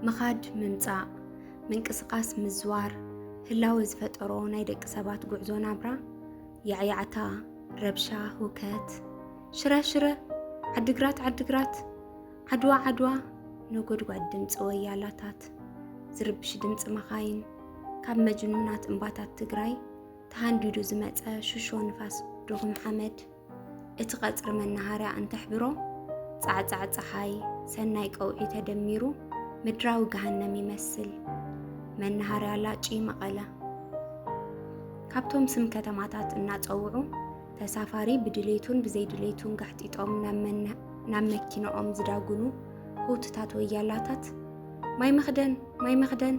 ምኻድ ምምጻእ፣ ምንቅስቓስ ምዝዋር፣ ህላወ ዝፈጠሮ ናይ ደቂ ሰባት ጉዕዞ ናብራ፣ ያዕያዕታ፣ ረብሻ፣ ሁከት፣ ሽረ ሽረ፣ ዓድግራት ዓድግራት፣ ዓድዋ ዓድዋ፣ ነጎድጓድ ድምፂ ወያላታት፣ ዝርብሽ ድምፂ መኻይን፣ ካብ መጅኑናት እምባታት ትግራይ ተሃንዲዱ ዝመፀ ሽሾ ንፋስ ድኹም ሓመድ፣ እቲ ቀፅሪ መናሃርያ እንተሕብሮ፣ ፃዕፃዕ ፀሓይ፣ ሰናይ ቀውዒ ተደሚሩ ምድራዊ ገሃነም ይመስል። መናሃርያ ላጪ መቐለ። ካብቶም ስም ከተማታት እናፀውዑ፣ ተሳፋሪ ብድሌቱን ብዘይድሌቱን ጋሕጢጦም ናብ መነ-፣ ናብ መኪናኦም ዝዳጉኑ ህውትታት ወያላታት፣ "ማይ መኽደን፣ ማይ መኽደን!"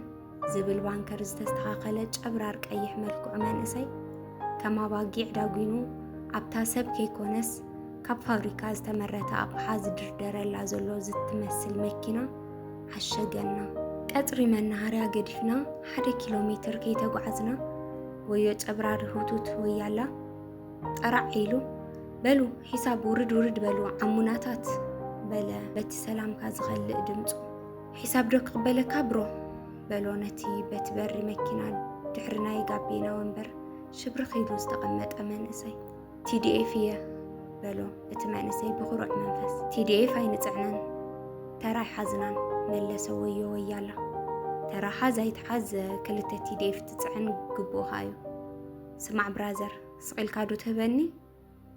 ዝብል ባንከር ዝተስተኻኸለ ጨብራር ቀይሕ መልክዑ መንእሰይ፣ ከም ኣባጊዕ ዳጒኑ ኣብታ ሰብ ከይኮነስ ካብ ፋብሪካ ዝተመረተ ኣቕሓ ዝድርደረላ ዘሎ ዝትመስል መኪና ዓሸገና። ቀጽሪ መናሃርያ ገዲፍና ሓደ ኪሎ ሜትር ከይተጓዓዝና፣ ወዮ ጨብራር ህውቱት ወያላ ጠራዕ ኢሉ፣ "በሉ ሒሳብ ውርድ ውርድ በሉ ዓሙናታት!" በለ በቲ ሰላምካ ዝኸልእ ድምጹ። "ሒሳብ ዶ ክቕበለካ ብሮ?" በሎ ነቲ በቲ በሪ መኪና ድሕሪ ናይ ጋቤና ወንበር ሽብርኽ ኢሉ ዝተቐመጠ መንእሰይ። "ቲዲኤፍ እየ!" በሎ እቲ መንእሰይ ብኹሩዕ መንፈስ። "ቲዲኤፍ ኣይንጽዕንን፣ ተራ ኣይሓዝናን!" መለሰ ወዮ ወያላ። "ተራ ሓዝ ኣይትሓዝ፣ ክልተ ቲዲኤፍ ትጽዕን ግቡእኻ እዩ። ስማዕ ብራዘር፣ ስቕ ኢልካ ዶ ትህበኒ?"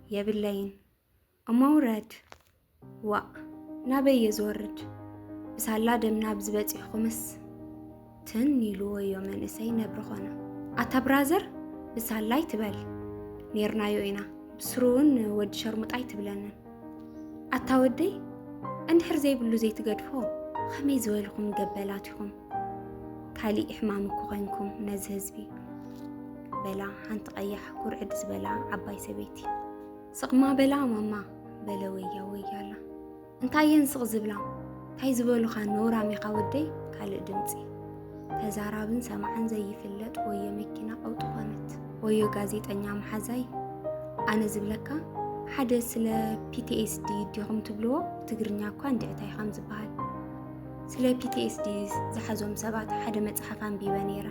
"የብለይን!" "እሞ ውረድ!" "ዋእ፣ ናበይ እየ ዝወርድ? ብሳላ ደም ናብዚ በጺሕኩምስ!" ትን ኢሉ ወዮ መንእሰይ ነብሪ ኾነ። "ኣታ ብራዘር፣ ብሳላ ኣይትበል፣ ኔርናዮ ኢና፣ ብስሩ እውን ወዲ ሸርሙጣ ኣይትብለንን!" "ኣታ ወደይ፣ እንድሕር ዘይብሉ ዘይትገድፎ፣ ኸመይ ዝበልኹም ገበላት ኢኹም? ካሊእ ሕማም እኮ ኾይንኩም ነዚ ህዝቢ!" በላ ሓንቲ ቀያሕ ኩርዕድ ዝበላ ዓባይ ሰበይቲ። "ስቕማ በላ ማማ!" በለ ወያ ወያላ። "እንታይ እየን ስቕ ዝብላ? እንታይ ዝበሉኻ ነውራም ኢኻ ወደይ?" ካልእ ድምጺ። ተዛራብን ሰማዕን ዘይፍለጥ ወዮ መኪና ቀውጢ ኾነት። "ወዮ ጋዜጠኛ መሓዛይ፣ ኣነ ዝብለካ፣ ሓደ ስለ ፒ ቲ ኤስ ዲ ዲኹም ትብልዎ? ብትግርኛ እኳ እንድዒ እንታይ ከም ዝበሃል። ስለ ፒ ቲ ኤስ ዲ ዝሓዞም ሰባት ሓደ መጽሓፍ ኣንቢበ ነይረ።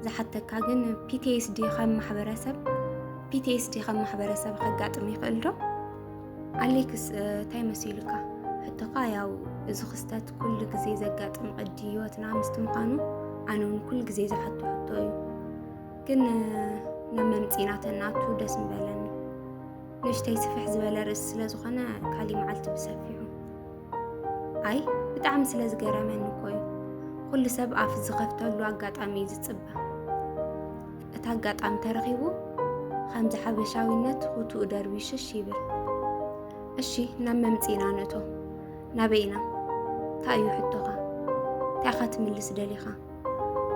ዝሓተካ ግን ፒ ቲ ኤስ ዲ ከም ማሕበረሰብ፣ ፒ ቲ ኤስ ዲ ከም ማሕበረሰብ ከጋጥም ይኽእል ዶ?" "ኣሌክስ፣ እ፣ እንታይ መሲሉካ? ሕቶኻ ያው እዚ ክስተት ኩሉ ግዜ ዘጋጥም ቅዲ ህይወትና ምስቲ ምዃኑ ኣነ እውን ኩሉ ግዜ ዝሓቶ ሕቶ እዩ። ግን፣ እ፣ ናብ መምጺና ተናቱ ደስ ምበለኒ። ንእሽተይ ስፍሕ ዝበለ ርእሲ ስለ ዝኾነ ካሊእ መዓልቲ ብሰፊሑ።" "ኣይ፣ ብጣዕሚ ስለ ዝገረመኒ እኮ እዩ። ኩሉ ሰብ ኣፍ ዝኸፍተሉ ኣጋጣሚ እዩ ዝጽበ። እቲ ኣጋጣሚ ተረኺቡ፣ ከምዚ ሓበሻዊነት ኩትኡ ደርቢዩ ሽሽ ይብል። እሺ፣ ናብ መምጺና ንእቶ። ናበይ ኢና? እንታይ እዩ ሕቶኻ? እንታይ ኢኻ ትምልስ ደሊኻ?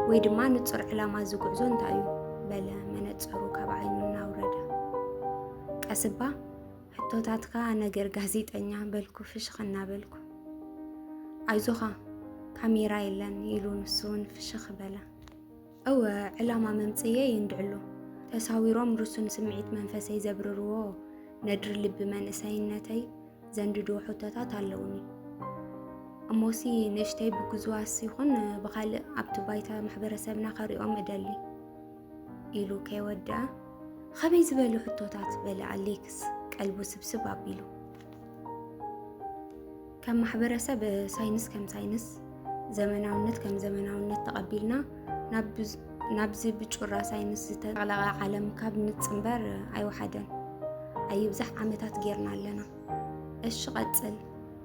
ወይ ድማ ንጹር ዕላማ እዚ ጉዕዞ እንታይ እዩ?" በለ መነጸሩ ካብ ዓይኑ እናውረደ። "ቀስ እባ፣ ሕቶታትካ ነገር ጋዜጠኛ!" በልኩ ፍሽኽ እናበልኩ። "ኣይዞኻ፣ ካሜራ የለን!" ኢሉ ንሱ እውን ፍሽኽ በለ። "እወ፣ ዕላማ መምጽእየይ እንድዕሉ፣ ተሳዊሮም ርሱን ስምዒት መንፈሰይ ዘብርርዎ ነድሪ ልቢ መንእሰይነተይ ዘንድድዎ ሕቶታት ኣለውኒ። እሞሲ ንእሽተይ ብጉዝዋስ ይኹን ብኻልእ ኣብቲ ባይታ ማሕበረሰብና ከሪኦም እደሊ።" ኢሉ ከይወደኣ፣ "ኸመይ ዝበሉ ሕቶታት?" በለ ኣሌክስ ቀልቡ ስብስብ ኣቢሉ። "ከም ማሕበረሰብ ሳይንስ ከም ሳይንስ፣ ዘመናውነት ከም ዘመናውነት ተቐቢልና ናብ ብዝ-፣ ናብዚ ብጩራ ሳይንስ ዝተጠቕለቐ ዓለም ካብ ንጽንበር ኣይወሓደን። ኣይብዛሕ ዓመታት ጌርና ኣለና። እሺ ቀጽል።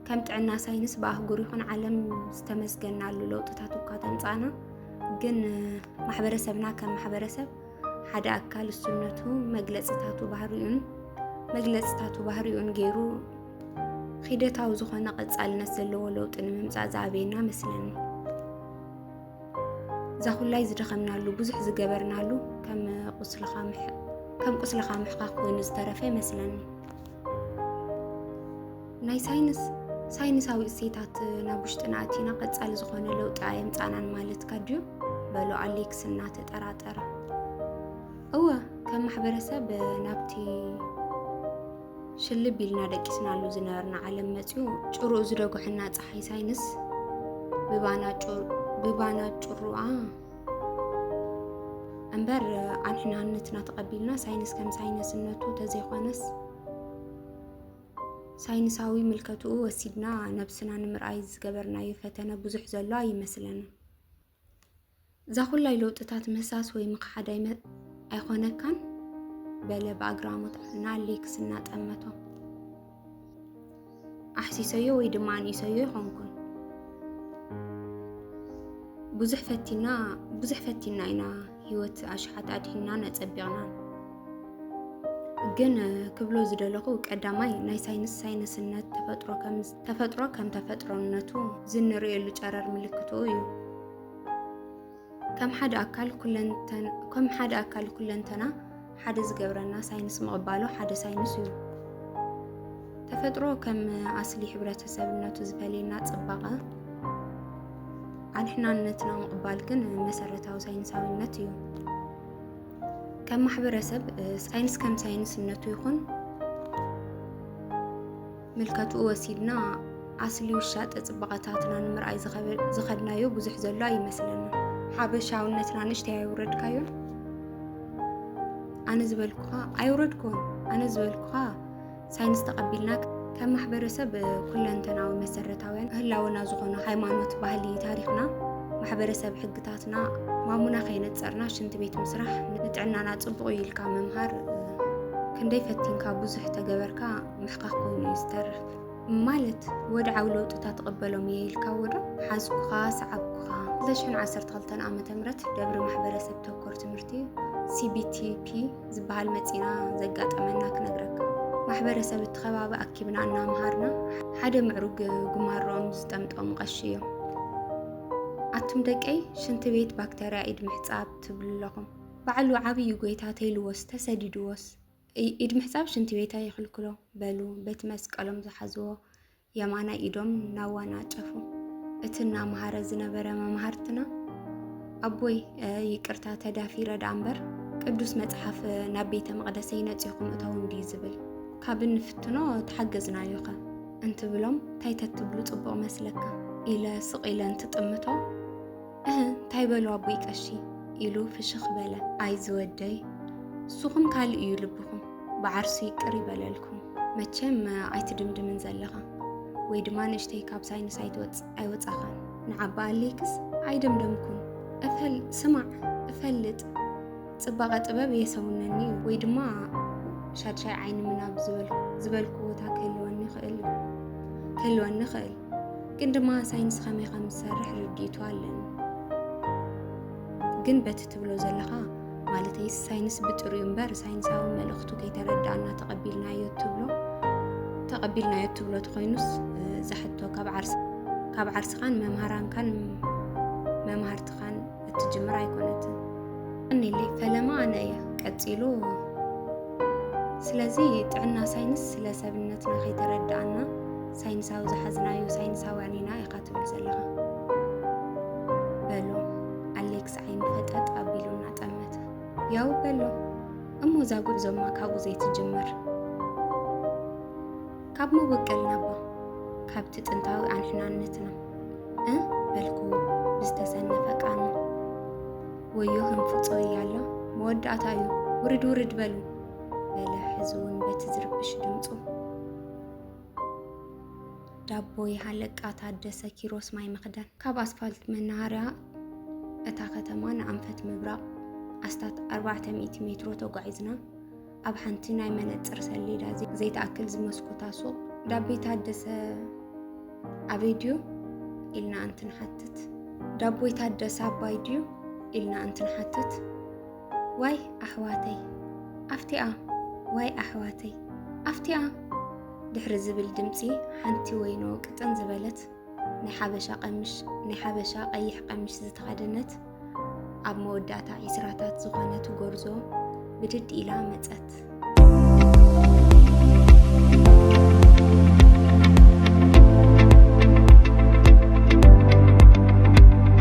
ከም ጥዕና ሳይንስ ብኣህጉር ይኹን ዓለም ዝተመስገናሉ ለውጥታት እኳ ተምጻእና፣ ግን ማሕበረሰብና ከም ማሕበረሰብ ሓደ ኣካል እሱነቱ መግለጽታቱ ባህሪኡን፣ መግለጽታቱ ባህሪኡን ገይሩ ኺደታዊ ዝኾነ ቀጻልነት ዘለዎ ለውጢ ንምምጻእ ዝኣበየና መስለኒ። እዛ ኩላይ ዝደኸምናሉ፣ ብዙሕ ዝገበርናሉ ከም ቁስልኻ ምሕ-፣ ከም ቁስልኻ ምሕኻኽ ኮይኑ ዝተረፈ ይመስለኒ። ናይ ሳይንስ፣ ሳይንሳዊ እሴታት ናብ ውሽጥና ኣቲና ቀጻሊ ዝኾነ ለውጢ ኣየምጻእናን ማለትካ ድዩ?" በሎ ኣሌክስ እናተጠራጠረ። "እወ፣ ከም ማሕበረሰብ ናብቲ ሽልብ ኢልና ደቂስናሉ ዝነበርና ዓለም መጺኡ ጭርኡ ዝደጎሐና ጸሓይ ሳይንስ ብባና ጩ- ብባና ጭሩኣ እምበር ኣንሕናነትና ተቐቢልና ሳይንስ ከም ሳይንስነቱ ተዘይኮነስ ሳይንሳዊ ምልከትኡ ወሲድና ነብስና ንምርኣይ ዝገበርናዮ ፈተነ ብዙሕ ዘሎ ኣይመስለንን። እዛ ኩላይ ለውጥታት ምህሳስ ወይ ምኽሓድ ኣይመ- ኣይኾነካን? በለ ብኣግራሞት ንኣሌክስ እናጠመቶ። ኣሕሲሰዮ ወይ ድማ ኣንኢሰዮ ይኾንኩን። ብዙሕ ፈቲና ብዙሕ ፈቲና ኢና ህይወት ኣሽሓት ኣድሒናን ኣጸቢቕናን። ግን ክብሎ ዝደለኹ ቀዳማይ ናይ ሳይንስ ሳይንስነት ተፈጥሮ ከም ተፈጥሮ ከም ተፈጥሮነቱ ዝንርእየሉ ጨረር ምልክቱ እዩ። ከም ሓደ ኣካል ኩለንተን ከም ሓደ ኣካል ኩለንተና ሓደ ዝገብረና ሳይንስ ምቕባሉ ሓደ ሳይንስ እዩ። ተፈጥሮ ከም ኣስሊ ሕብረተሰብነቱ ዝፈልየና ጽባቐ ኣንሕናነትና ምቕባል ግን መሰረታዊ ሳይንሳዊነት እዩ። ከም ማሕበረሰብ ሳይንስ ከም ሳይንስነቱ ይኹን ምልከትኡ ወሲድና ኣስሊ ውሻጠ ጽባቐታትና ንምርኣይ ዝኸበ- ዝኸድናዮ ብዙሕ ዘሎ ኣይመስለንን። ሓበሻውነትና ንእሽተይ ኣይውረድካዮን? ኣነ ዝበልኩኻ ኣይውረድኩን። ኣነ ዝበልኩኻ ሳይንስ ተቐቢልና ከም ማሕበረሰብ ኩለንተናዊ መሰረታውያን ህላወና ዝኾኑ ሃይማኖት፣ ባህሊ፣ ታሪኽና፣ ማሕበረሰብ፣ ሕግታትና ማሙና ከይነጸርና ሽንቲ ቤት ምስራሕ ንጥዕናና ጽቡቕ እዩ ኢልካ ምምሃር ክንደይ ፈቲንካ ብዙሕ ተገበርካ ምሕካኽ ኮይኑ እዩ ዝተርፍ። ማለት ወድዓዊ ለውጥታት ትቕበሎም እየ ኢልካ ወዶ ሓዝኩኻ ሰዓብኩኻ። ክልተ ሽሕን ዓሰርተ ክልተን ዓመተ ምህረት ደብሪ ማሕበረሰብ ተኮር ትምህርቲ CBTP ዝበሃል መጺና ዘጋጠመና ክነግረካ። ማሕበረሰብ እቲ ከባቢ ኣኪብና እናምሃርና ሓደ ምዕሩግ ጉማሮኦም ዝጠምጠሙ ቀሺ እዮም። ኣቱም ደቀይ ሽንቲ ቤት ባክተርያ ኢድ ምሕጻብ ትብሉ ኣለኹም። ባዕሉ ዓብዪ ጎይታ ተይልዎስ ተሰዲድዎስ ኢ- ኢድ ምሕጻብ ሽንቲ ቤት ኣይኽልክሎ በሉ በቲ መስቀሎም ዝሓዝዎ የማናይ ኢዶም እናዋናጨፉ። እቲ እናምሃረ ዝነበረ መምሃርትና ኣቦይ እ፣ ይቅርታ ተዳፊረ ደኣ እምበር ቅዱስ መጽሓፍ ናብ ቤተ መቕደሰይ ነጺኹም እተዉ እንድዩ ዝብል። ካብ እንፍትኖ ተሓገዝናዮኸ እንትብሎም እንታይ ተትብሉ ጽቡቕ መስለካ ኢለ ስቕ ኢለ እንትጥምቶ እህ እንታይ በሉ ኣቦይ ቀሺ ኢሉ ፍሽኽ በለ። ኣይ ዝወደይ እሱኹም ካልእ እዩ ልብኹም ብዓርሱ ይቅር ይበለልኩም። መቸም ኣይትድምድምን ዘለኻ ወይ ድማ ንእሽተይ ካብ ሳይንስ ኣይትወጽ ኣይወጻኻን። ንዓባ ኣሌክስ ኣይደምደምኩን። እፈል ስማዕ እፈልጥ ጽባቐ ጥበብ የሰውነኒ እዩ ወይ ድማ ሻድሻይ ዓይኒ ምናብ ዝበልኩ ዝበልኩ ቦታ ክህልወኒ ይኽእል እዩ ክህልወኒ ይኽእል ግን ድማ ሳይንስ ከመይ ከም ዝሰርሕ ርድኢቱ ኣለኒ። ግን በቲ ትብሎ ዘለኻ ማለተይ ሳይንስ ብጥሪኡ እምበር ሳይንሳዊ መልእኽቱ ከይተረዳእና ተቐቢልናዮ ትብሎ ተቐቢልናዮ ትብሎ ተኾይኑስ እዛ ሕቶ ካብ ዓርስ ካብ ዓርስኻን መምሃራንካን መምሃርትኻን እትጅምር ኣይኮነትን። እኒለይ ፈለማ ኣነ እየ ቀጺሉ። ስለዚ ጥዕና ሳይንስ ስለ ሰብነትና ከይተረዳእና ሳይንሳዊ ዝሓዝናዮ ሳይንሳውያን ኢና ኢኻ ትብል ዘለኻ በሎ ኣሌክስ ዓይኑ ፈጠጥ ኣቢሉ እናጠመተ። ያው በሎ እሞ እዛ ጉዕዞማ ካብኡ ዘይትጅመር ካብ መበቀልና እባ ካብቲ ጥንታዊ ኣንሕናነትና እ በልኩ ብዝተሰነፈ ቃና። ወዮ ህንፍጾ እያሎ መወዳእታ እዩ ውርድ ውርድ በሉ በለ ሕዚ እውን በቲ ዝርብሽ ድምፁ። ዳቦ ይሃለቃ ታደሰ ኪሮስ ማይ መኽደን። ካብ ኣስፋልት መናሃርያ እታ ከተማ ንኣንፈት ምብራቕ ኣስታት ኣርባዕተ ሚእቲ ሜትሮ ተጓዒዝና ኣብ ሓንቲ ናይ መነጽር ሰሌዳ ዘይትኣክል ዝመስኮታ ሱቕ ዳቤ ታደሰ ኣበይ ድዩ ኢልና እንትንሓትት ዳቦይ ታደሰ ኣባይ ድዩ ኢልና እንትንሓትት ዋይ ኣሕዋተይ ኣፍቲኣ ዋይ ኣሕዋተይ ኣፍቲኣ ድሕሪ ዝብል ድምፂ ሓንቲ ወይኖ ቅጥን ዝበለት ናይ ሓበሻ ቀምሽ ናይ ሓበሻ ቀይሕ ቀምሽ ዝተኸደነት ኣብ መወዳእታ ዒስራታት ዝኾነት ጎርዞ ብድድ ኢላ መጸት።